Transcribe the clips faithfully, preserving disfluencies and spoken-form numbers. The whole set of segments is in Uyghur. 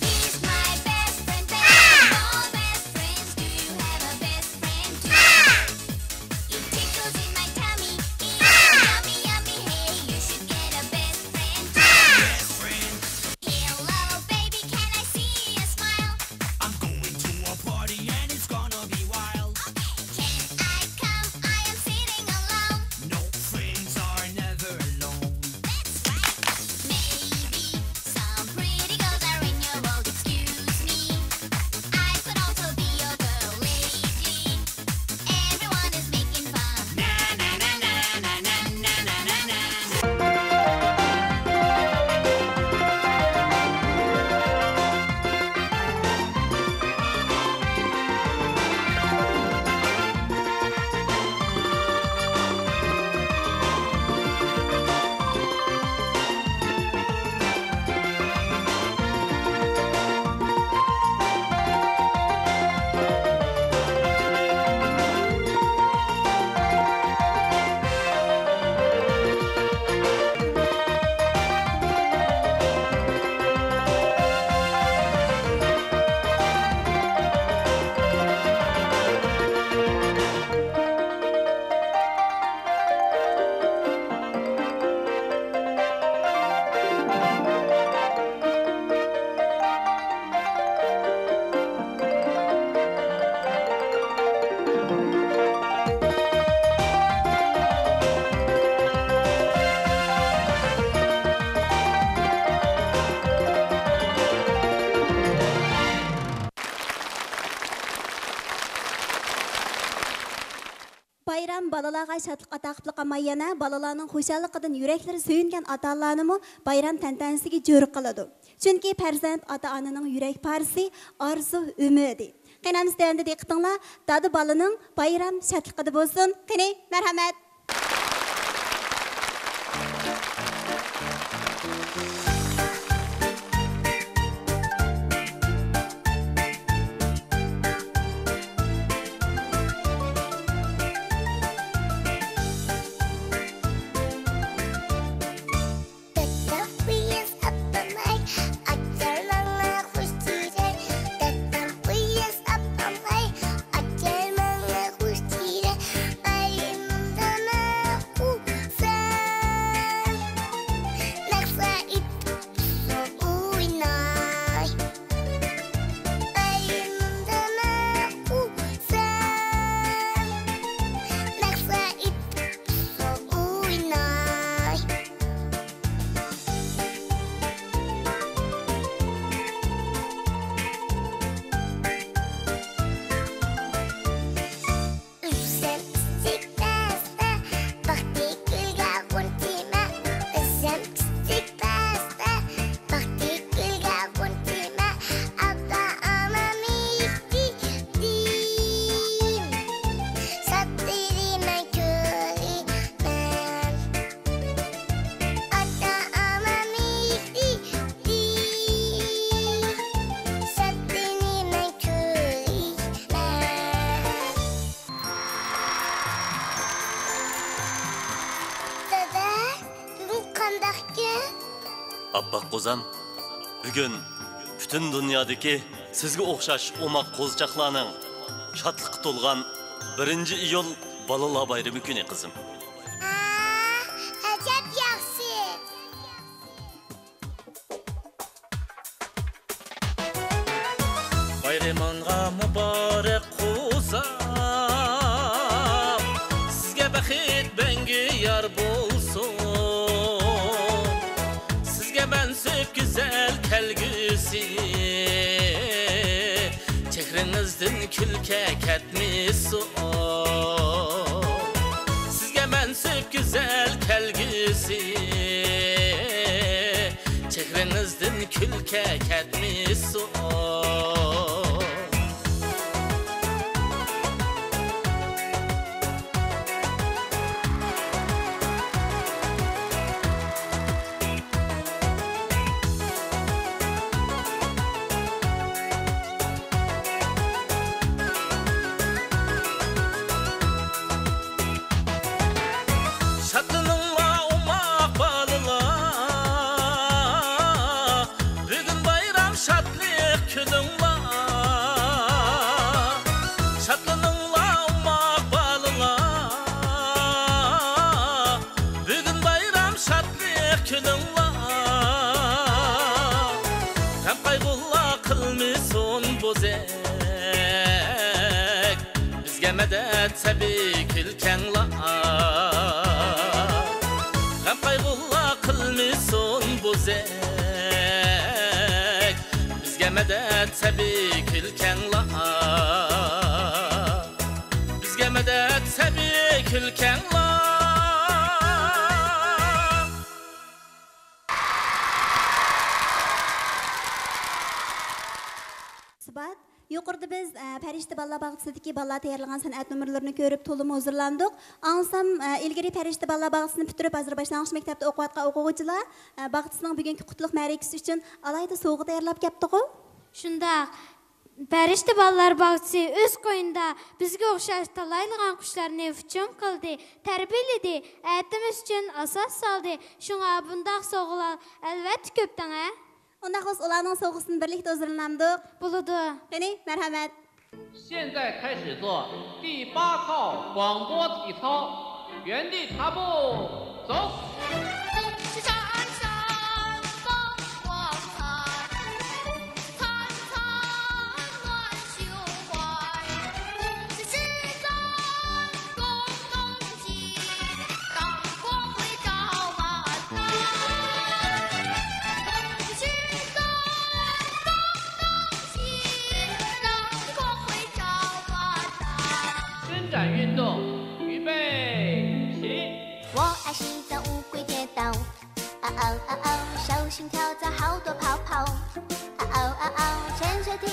He's my best friend, baby. All best friends do. Have a best friend too. It tickles in my tummy. It's yummy, yummy. Hey, you should get a best friend too. Hello, baby, can I see a smile? I'm going to a party and it's gonna be wild. Can I come? I am sitting alone. No, friends are never alone. That's right. Maybe some pretty girls are in your world. Excuse me, I could also be your girl lately. Everyone is making fun. بايرام بالىلارغا شادلىق ئاتا قىلىپلا قالماي، يەنە بالىلارنىڭ خۇشاللىقىدىن يۈرەكلىرى سۆيۈنگەن ئاتا-ئانىلارنىمۇ بايرام تەنتەنىسىگە جۆرە قىلىدۇ. چۈنكى پەرزەنت ئاتا-ئانىنىڭ يۈرەك پارىسى، ئارزۇ، ئۈمىدى. قېنى، ئەمىسە تۆۋەندە دىققىتىڭلار دادا بالىنىڭ بايرام شادلىقىدا بولسۇن. قېنى، مەرھەمەت! دادا، بۈگۈن قانداق كۈن؟ ئاپئاق قوزام، بۈگۈن پۈتۈن دۇنيادىكى سىزگە ئوخشاش ئوماق قوزىچاقلارنىڭ شادلىققا تولغان بىرىنچى ئىيۇل بالىلار بايرىمى كۈنى، قىزىم. ھە، ئەجەب ياخشى. بايرىمىڭغا مۇبارەك قوزام، سىزگە بەخت مەڭگۈ يار بولسۇن. سىزگە مەنسۇپ گۈزەل كەلگۈسى، چېھرىڭىزدىن كۈلكە كەتمىسۇن. كۈلكە كەتمىسۇن. شادلىنىڭلار، ئوماق بالىلار، بۈگۈن بايرام، شادلىق كۈنۈڭلار. شادلىنىڭلار، ئوماق بالىلار، بۈگۈن بايرام، شادلىق كۈنۈڭلار. غەم قايغۇلار قىلمىسۇن بوزەك، بىزگە مەدەت سەبىي كۈلكەڭلار. غەم قايغۇلار قىلمىسۇن بوزەك، بىزگە مەدەت سەبىي كۈلكەڭلار. بىزگە مەدەت سەبىي كۈلكەڭلار. سۈپات. يۇقىرىدا بىز، ئە، پەرىشتە بالىلار باغچىسىدىكى بالىلار تەييارلىغان سەنئەت نومۇرلىرىنى كۆرۈپ تولىمۇ ھۇزۇرلاندۇق. ئاڭلىسام، ئە، ئىلگىرى پەرىشتە بالىلار باغچىسىنى پۈتتۈرۈپ، ھازىر باشلانغۇچ مەكتەپتە ئوقۇۋاتقان ئوقۇغۇچىلار، ئە، باغچىسىنىڭ بۈگۈنكى قۇتلۇق مەرىكىسى ئۈچۈن ئالاھىدە سوۋغا تەييارلاپ كەپتىغۇ؟ شۇنداق. پەرىشتە بالىلار باغچىسى ئۆز قوينىدا بىزگە ئوخشاش تالايلىغان قۇشلارنى ھۇجۇم قىلدى، تەربىيەلىدى. ئەتىمىز ئۈچۈن ئاساس سالدى. شۇڭا بۇنداق سوۋغىلار ئەلۋەتتە كۆپ دەڭە. ئۇنداق بولسا ئۇلارنىڭ سوۋغىسىنى بىرلىكتە ھۇزۇرلىنامدۇق؟ بولىدۇ. قېنى، مەرھەمەت. 现在开始做第八套广播体操，原地踏步，走。伸展运动，预备，起。我爱洗澡，乌龟跌倒。哦哦哦哦，小心跳蚤，好多泡泡。哦哦哦哦，潜水艇。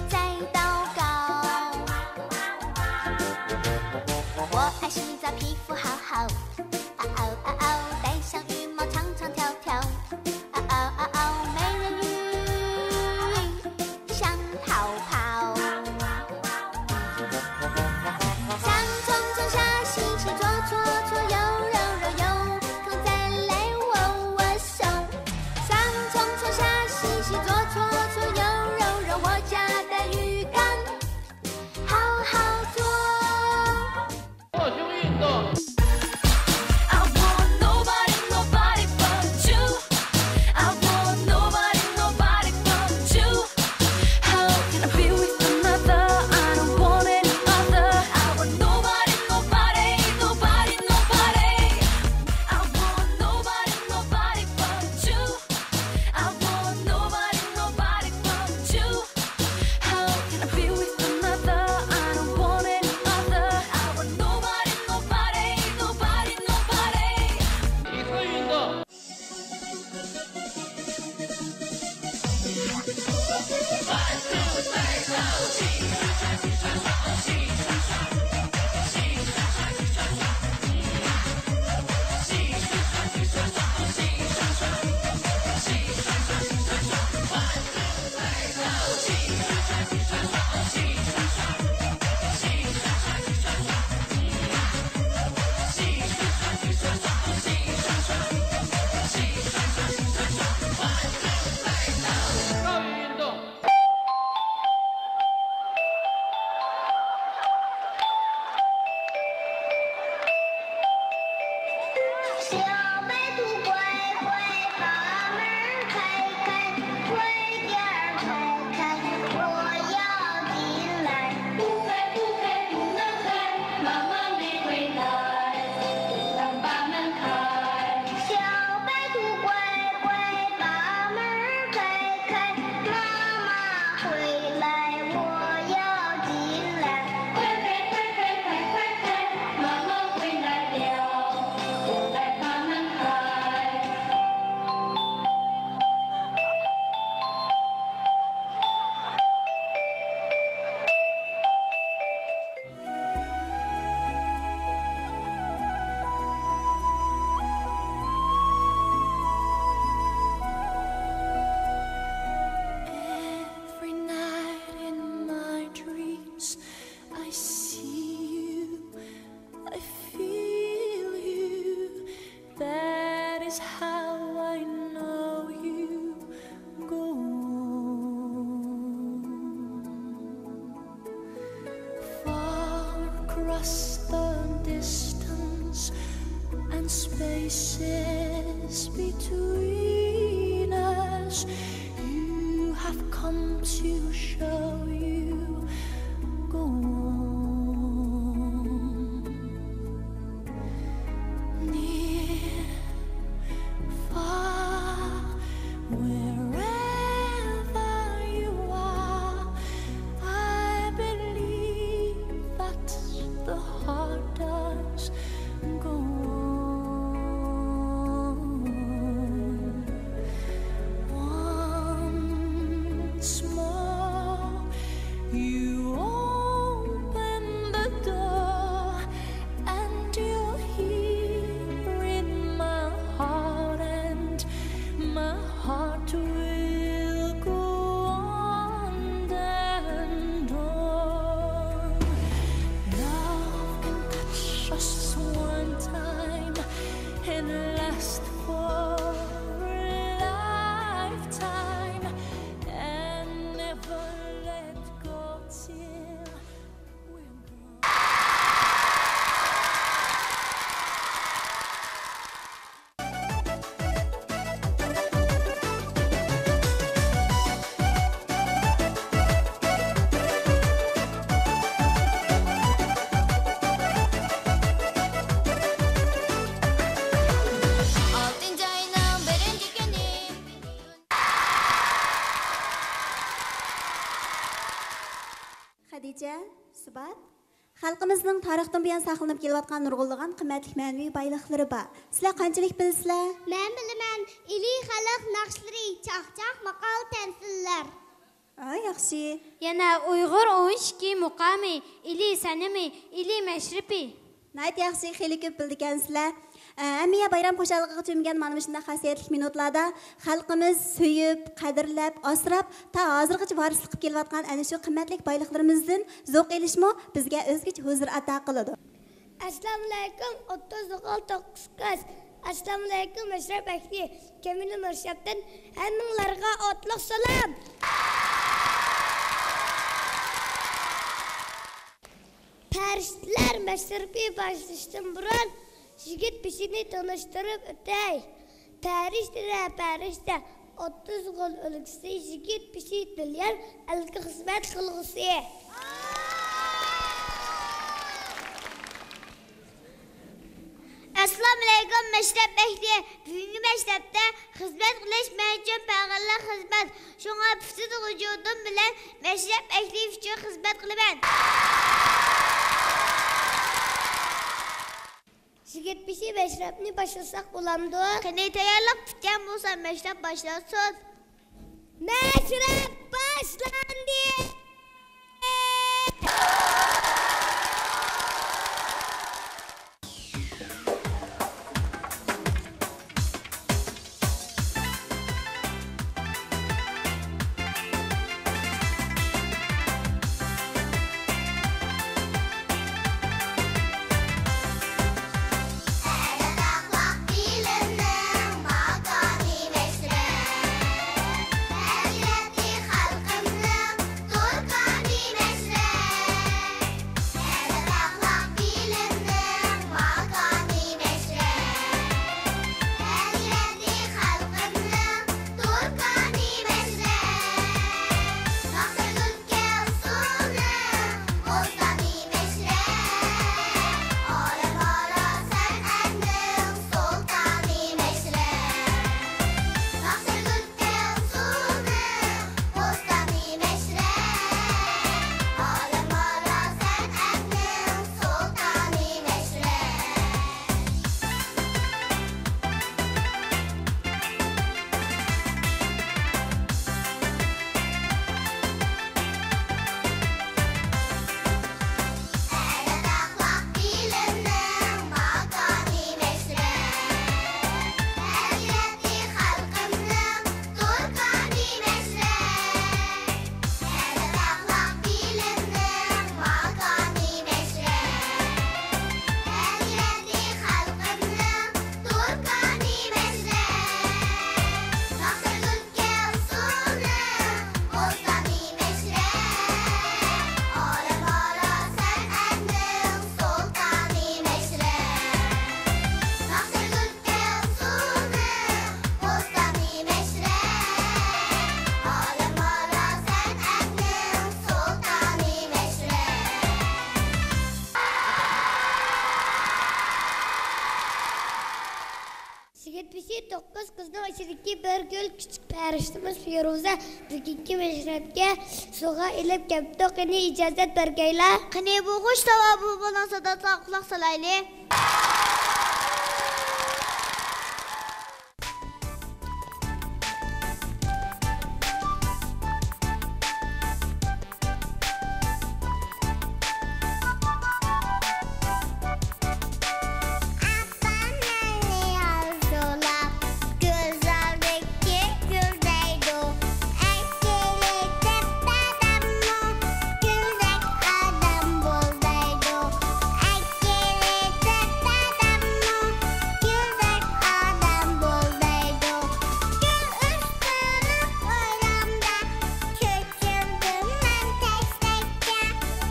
在祷告。我爱洗澡，皮肤好好。啊哦啊哦，戴上浴帽，唱唱跳跳。啊哦啊哦，美人鱼想逃跑。上床床，下洗洗，左搓搓，右揉揉，有空再来握握手。上床床，下洗洗，左搓搓，右 Across the distance and spaces between us, you have come to show you go on. Near, far, wherever you are, I believe that the heart does go on. Once more, you open the door, and you're here in my heart, and my heart will go on and on. Love can touch us one time and last for a lifetime, and never let go till we're gone. ئالتىنچى ئاينىڭ بىرىنچى كۈنى. خەدىچە، سۇبات. خەلقىمىزنىڭ تارىختىن بۇيان ساقلىنىپ كېلىۋاتقان نۇرغۇنلىغان قىممەتلىك مەنىۋى بايلىقلىرى بار. سىلەر قانچىلىك بىلىسىلەر؟ مەن بىلىمەن، ئىلى خەلق ناخشىلىرى، چاقچاق، ماقال، تەمسىللەر. ئا، ياخشى. يەنە ئۇيغۇر ئون ئىككى مۇقامى، ئىلى سەنىمى، ئىلى مەشرىپى. ناھايىتى ياخشى، خېلى كۆپ بىلىدىكەنسىلەر. ئە، ھەممە يەر بايرام خۇشاللىقىغا چۆمگەن مانا مۇشۇنداق خاسىيەتلىك مىنۇتلاردا خەلقىمىز سۆيۈپ، قەدىرلەپ، ئاسراپ، تا ھازىرغىچە ۋارىسلىق قىلىپ كېلىۋاتقان ئەنە شۇ قىممەتلىك بايلىقلىرىمىزدىن زوق ئېلىشمۇ بىزگە ئۆزگىچە ھۇزۇر ئاتا قىلىدۇ. ئەسسالامۇئەلەيكۇم، ئوتتۇز ئوغۇل، توققۇز قىز. ئەسسالامۇئەلەيكۇم، مەشرەپ ئەھلى، كەمىنە مەشرەپتىن ھەممىڭلارغا ئوتلۇق سالام. پەرىشتىلەر مەشرىپى باشلىشتىن بۇرۇن، يىگىت بېشىنى تونۇشتۇرۇپ ئۆتەي. پەرىشتىلەر، پەرىشتە، ئوتتۇز ئوغۇل ئۈلگىسى، يىگىت بېشى دىليار، ئەلگە خىزمەت قىلغۇسى. ئەسسالامۇئەلەيكۇم، مەشرەپ ئەھلى. بۈگۈنكى مەشرەپتە خىزمەت قىلىش مەن ئۈچۈن پەخىرلىك خىزمەت. شۇڭا پۈتۈن ۋۇجۇدۇم بىلەن مەشرەپ ئەھلى ئۈچۈن خىزمەت قىلىمەن. يىگىت بېشى، مەشرەپنى باشلىساق بولامدۇ؟ قېنى، تەييارلىق پۈتكەن بولسا، مەشرەپ باشلانسۇن. مەشرەپ باشلاندى! توققۇز قىزنىڭ ئىچىدىكى بىر گۈل كىچىك پەرىشتىمىز فىرۇزە بۈگۈنكى مەشرەپكە سوۋغا ئېلىپ كەپتۇ. قېنى، ئىجازەت بەرگەيلا. قېنى، بۇ خۇش ساۋابى بولغان ساداسىغا قۇلاق سالايلى.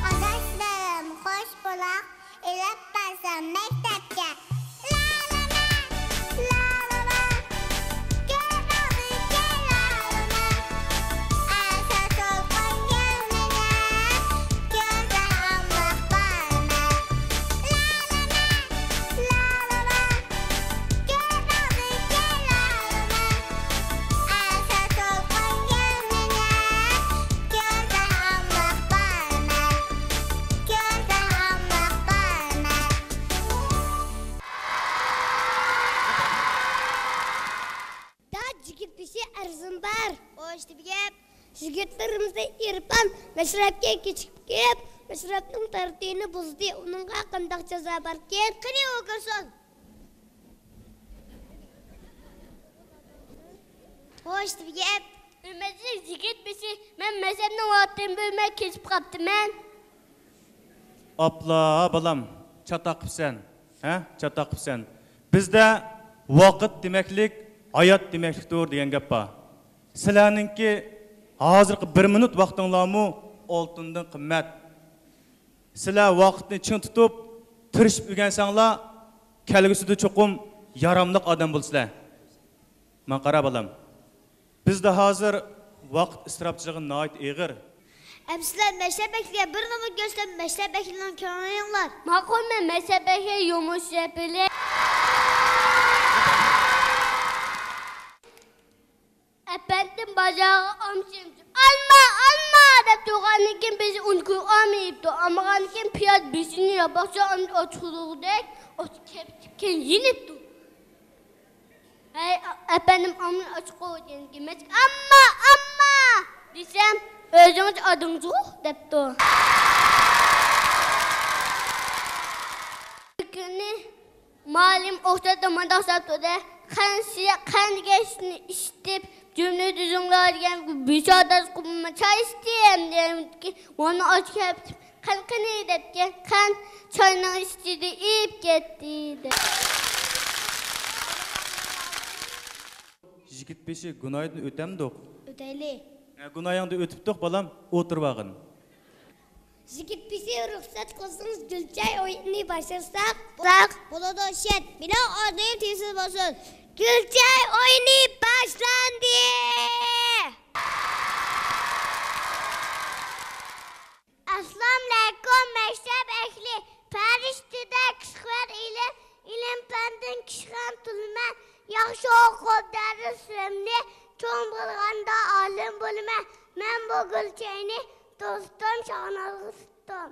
ئاداشلىرىم، خوش بولاق، ئېلىپ بارسام مەكتەپكە. لالىما، لالىما، كۆرمەڭلىككە لالىما. ئەسەر سولغان يەرلىرىم، كۆزلەر ئامراق بارمەن. لالىما، لالىما، كۆرمەڭلىككە لالىما. ئەسەر سولغان يەرلىرىم، كۆزلەر ئامراق بارمەن. دا جىگىت بېشى ئەرزىم بار. خوش دېگەپ. يىگىتلىرىمىزنى ئېرپان مەشرەپكە كېچىكىپ كېلىپ، مەشرەپنىڭ تەرتىپىنى بۇزدى. ئۇنىڭغا قانداق جازا باركىن؟ قېنى، ئۇ كىرسۇن. خوش دېگەپ. ھۆرمەتلىك يىگىت بېشى، مەن مەشرەپنىڭ ۋاقتىنى بۆلمەي كېچىپ قاپتىمەن. ئاپلا بالام، چاتاق قىپسەن، ھە؟ چاتاق قىپسەن. بىزدە ۋاقىت دېمەكلىك ھايات دېمەكلىكتۇر دېگەن گەپ بار. سىلەرنىڭكى ھازىرقى بىر مىنۇت ۋاقتىڭلارمۇ ئالتۇندىن قىممەت. سىلەر ۋاقىتنى چىڭ تۇتۇپ، تىرىشىپ ئۆگەنسەڭلار، كەلگۈسىدە چوقۇم ياراملىق ئادەم بولىسىلەر. ماڭا قارا، بالام. بىزدە ھازىر ۋاقىت ئىسراپچىلىقى ناھايىتى ئېغىر. ئەمىسىلەر مەشرەپ ئەھلىگە بىر نومۇر كۆرسەتسەم، مەشرەپ ئەھلىنىڭ كۆڭلىنى ئېلىڭلار. ماقۇل، مەن مەشرەپ ئەھلىگە يۇمۇر چۈشۈرۈپ بېرەي. ئەپەندىم بازارغا ئالما سېلىمچۇ، ئالما، ئالما دەپ تۇرغاندىن كېيىن، بىزى ئون كوي ئالما يەپتۇ. ئالمىغاندىن كېيىن، پىياز بېشىنى ياپماقچى، ئاچ قورسىقىدەك ئاچ كەپتىكەن يېنىپتۇ. ھەي، ئەپەندىم، ئالمىنى ئاچ قويۇڭ دېگەندىكىن، مەن، ئامما، ئامما دېسەم، ئۆزىڭىز ئادىڭىزغۇ دەپتۇ. بىر كۈنى مۇئەللىم ئوقۇتقۇچىغا مۇنداق سوراپتۇ-دە، قەنت سىزگە، قەنت دېگەن ئىشنى ئىشلىتىپ، جۈملە تۈزۈڭلار دېگەن، بىچارە قوپما چاي ئىچتىم دېگەندىكىن، مانا ئاچ كەپتىم. قەنت قېنى دەپتىكەن، قەنت چاينىڭ ئىچىدە ئېرىپ كەتتى دەپ. يىگىت بېشى، گۇناھىدىن ئۆتەمدۇق؟ ئۆتەيلى. ھە، گۇناھىڭدىن ئۆتۈپتۇق، بالام، ئولتۇرۇۋالغىن. يىگىت بېشى، رۇخسەت قىلسىڭىز، گۈلچاي ئويۇنىنى باشلىساق؟ بولىدۇ، شەرت. مېنىڭ ئورنۇم تىڭسىز بولسۇن. گۈلچاي ئويۇنى باشلاندى! ئەسسالامۇئەلەيكۇم، مەشرەپ ئەھلى! پەرىشتىدەك كىشىخوار ئىلىم، ئىلىم-پەندىن كىشىخان تولىمەن. ياخشى ئوقۇپ دەرسلىرىمنى، چوڭ بولغاندا ئالىم بولىمەن. مەن بۇ گۈلچاينى دوستۇم شاھنازغا تۇتتۇم.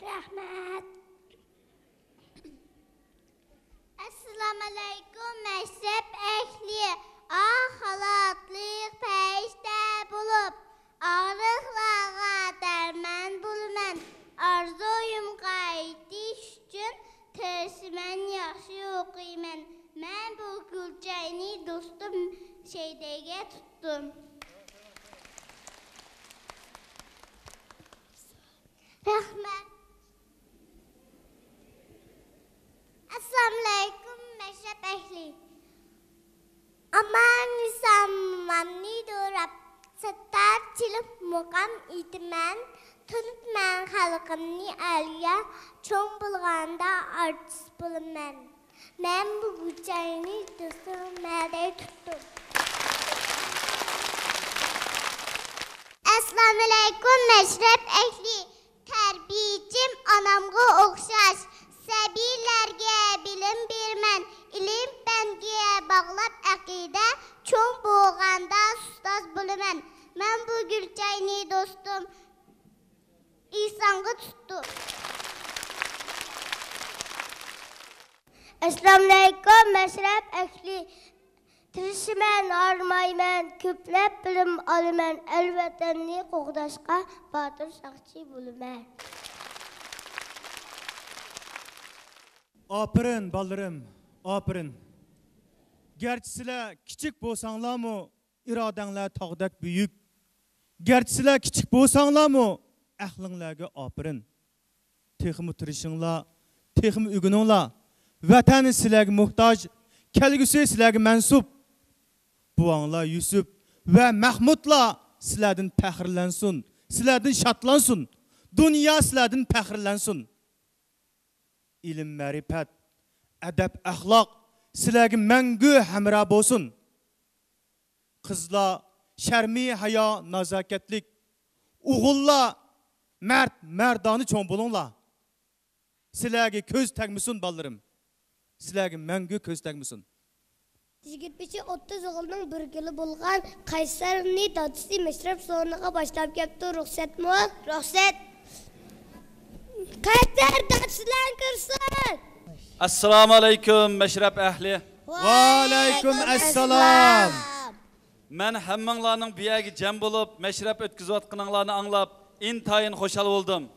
رەھمەت. ئەسسالامۇئەلەيكۇم، مەشرەپ ئەھلى! ئاق خالاتلىق پەرىشتە بولۇپ، ئاغرىقلارغا دەرمان بولىمەن. ئارزۇيۇمغا يېتىش ئۈچۈن تىرىشىمەن، ياخشى ئوقۇيمەن. مەن بۇ گۈلچاينى دوستۇم شەيدەگە تۇتتۇم. رەھمەت. ئەسسالامۇئەلەيكۇم، مەشرەپ ئەھلى! ئامان ئېسەن مومامنى دوراپ، سىتار چېلىپ مۇقام ئېيتىمەن. تونۇتىمەن خەلقىمنى ئەلگە، چوڭ بولغاندا ئارتىس بولىمەن. مەن بۇ گۈلچاينى دوستۇم مەدەي تۇتتۇم. ئەسسالامۇئەلەيكۇم، مەشرەپ ئەھلى! تەربىيىچىم ئانامغا ئوخشاش سەبىيلەرگە بىلىم بېرىمەن، ئىلىم پەنگە باغلاپ ئەقىدە، چوڭ بولغاندا ئۇستاز بولىمەن. مەن بۇ گۈل چاينى دوستۇم ئېھسانغا تۇتتۇم. ئەسسالامۇئەلەيكۇم، مەشرەپ ئەھلى. تىرىشىمەن، ھارمايمەن، كۆپلەپ بىلىم ئالىمەن، ئەل ۋەتەننى قوغداشقا باتۇر ساقچى بولىمەن. ئاپىرىن، بالىلىرىم، ئاپىرىن. گەرچە سىلەر كىچىك بولساڭلارمۇ، ئىرادەڭلار تاغدەك بۈيۈك. گەرچە سىلەر كىچىك بولساڭلارمۇ، ئەقلىڭلارغا ئاپىرىن. تېخىمۇ تىرىشىڭلار، تېخىمۇ ئۆگىنىڭلار. ۋەتەن سىلەرگە موھتاج، كەلگۈسى سىلەرگە مەنسۇپ. بوۋاڭلار يۈسۈپ ۋە مەھمۇدلار سىلەردىن پەخىرلەنسۇن، سىلەردىن شادلانسۇن. دۇنيا سىلەردىن پەخىرلەنسۇن. ئىلىم-مەرىپەت، ئەدەپ-ئەخلاق سىلەرگە مەڭگۈ ھەمراھ بولسۇن. قىزلار، شەرمى-ھايا، نازاكەتلىك. ئوغۇللار، مەرد-مەردانە چوڭ بولۇڭلار. سىلەرگە كۆز تەگمىسۇن، بالىلىرىم. سىلەرگە مەڭگۈ كۆز تەگمىسۇن. يىگىت بېشى ئوتتۇز ئوغۇلنىڭ بىر گۈلى بولغان قەيسەرنى دادىسى مەشرەپ سورۇنىغا باشلاپ كەپتۇ. رۇخسەتمۇ؟ رۇخسەت. قەيسەر دادىسى بىلەن كىرسۇن. ئەسسالامۇ ئەلەيكۇم، مەشرەپ ئەھلى. ۋەئەلەيكۇم ئەسسالام. مەن ھەممىڭلارنىڭ بۇ يەرگە جەم بولۇپ، مەشرەپ ئۆتكۈزۈۋاتقىنىڭلارنى ئاڭلاپ، ئىنتايىن خۇشال بولدۇم.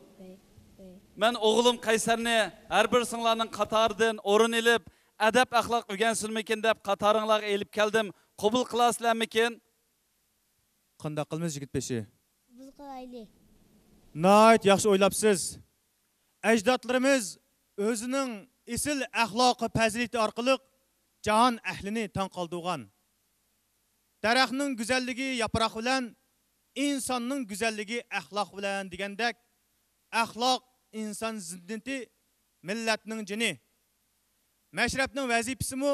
مەن ئوغلۇم قەيسەرنى ھەر بىرسىڭلارنىڭ قاتارىدىن ئورۇن ئېلىپ، ئەدەپ-ئەخلاق ئۆگەنسۇنمىكىن دەپ قاتارىڭلارغا ئېلىپ كەلدىم. قوبۇل قىلارسىلەرمىكىن؟ قانداق قىلىمىز، يىگىت بېشى؟ قوبۇل قىلايلى. ناھايىتى ياخشى ئويلاپسىز. ئەجدادلىرىمىز ئۆزىنىڭ ئېسىل ئەخلاقى پەزىلىتى ئارقىلىق جاھان ئەھلىنى تاڭ قالدۇرغان. دەرەخنىڭ گۈزەللىكى ياپراق بىلەن، ئىنساننىڭ گۈزەللىكى ئەخلاق بىلەن دېگەندەك، ئەخلاق ئىنسان زىننىتى، مىللەتنىڭ جېنى. مەشرەپنىڭ ۋەزىپىسىمۇ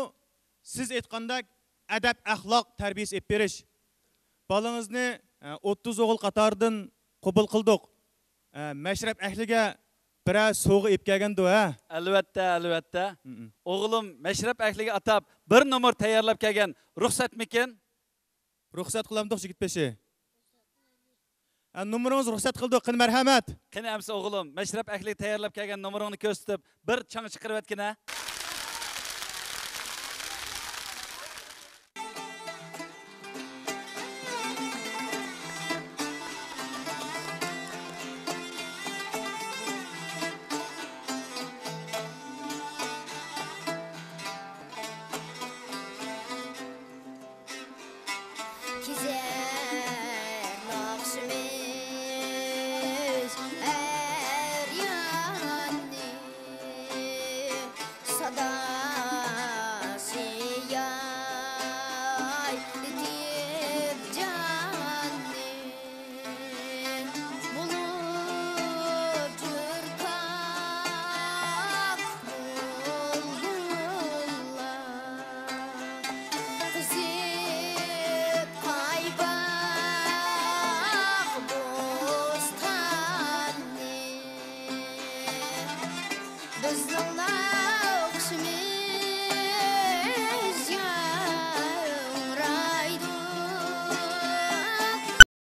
سىز ئېيتقاندەك ئەدەپ-ئەخلاق تەربىيەسى ئېلىپ بېرىش. بالىڭىزنى، ئە، ئوتتۇز ئوغۇل قاتارىدىن قوبۇل قىلدۇق. ئە، مەشرەپ ئەھلىگە بىرەر سوۋغا ئېلىپ كەلگەندۇ، ھە؟ ئەلۋەتتە، ئەلۋەتتە. ھم. ئوغلۇم مەشرەپ ئەھلىگە ئاتاپ بىر نومۇر تەييارلاپ كەلگەن، رۇخسەتمىكىن؟ رۇخسەت قىلامدۇق، يىگىت بېشى؟ ھە، نومۇرىڭىز رۇخسەت قىلدۇق، قېنى، مەرھەمەت. قېنى ئەمسە ئوغلۇم، مەشرەپ ئەھلىگە تەييارلاپ كەلگەن نومۇرۇڭنى كۆرسىتىپ، بىر چاڭ چىقىرىۋەتكىنە.